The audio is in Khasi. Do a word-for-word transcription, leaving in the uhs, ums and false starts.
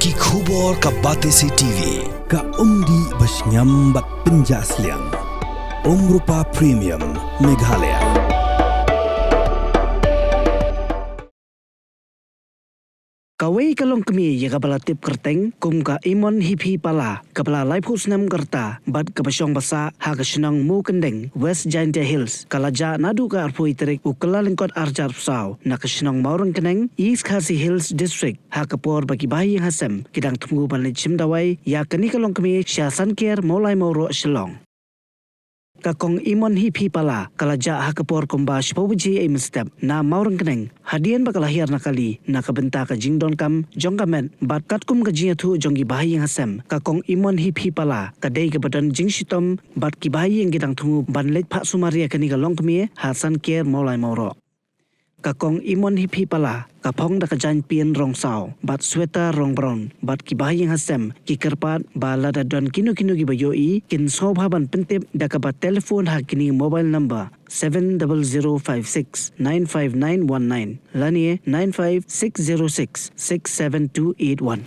Ki khubor ka Batesi T V, ka umdih bashngiam bad pynjah sliang. Umrupa Premium, Meghalaya. Kawei ka longkmie ïa kaba la tip kyrteng kum ka Imon Hiphi Pala, kaba la laiphew snem ka rta bad kaba shong basa ha ka shnong Mukendeng, West Jaintia Hills, ka la jah naduh ka arphew tarik u Kyllalyngkot arhajar arphew saw na ka shnong Mawryngkneng, East Khasi Hills District, ha ka por ba ki bahaïing hasem ki dang thmu ban leit shim dawai ïa kane ka longkmie sha Sanker Mawlai Mawroh, Shillong. Ka Kong Imon Hiphi Pala ka la jah ha ka por kumba shiphew baje ei mynstep na Mawryngkneng, hadien ba ka la hiar na kali na ka bynta ka jingdonkam jong ka met, bad katkum ka jingïathuh jong ki bahaïing hasem, ka Kong Imon Hiphi Pala ka dei kaba don jingshitom bad ki bahaïing ki dang thmu ban leit phah sumar ïa kane ka longkmie ha Sanker Mawlai Mawroh. Ka Kong Imon Hiphi Pala ka phong da ka jaiñpien rong saw bad sweater rong brown, bad ki bahaïing hasem ki kyrpad ba lada don kino kino kiba ïohi, kin sngewbha ban pyntip da kaba telephone ha kine mobile number seven double zero five six nine five nine one nine lane nine five six zero six six seven two eight one.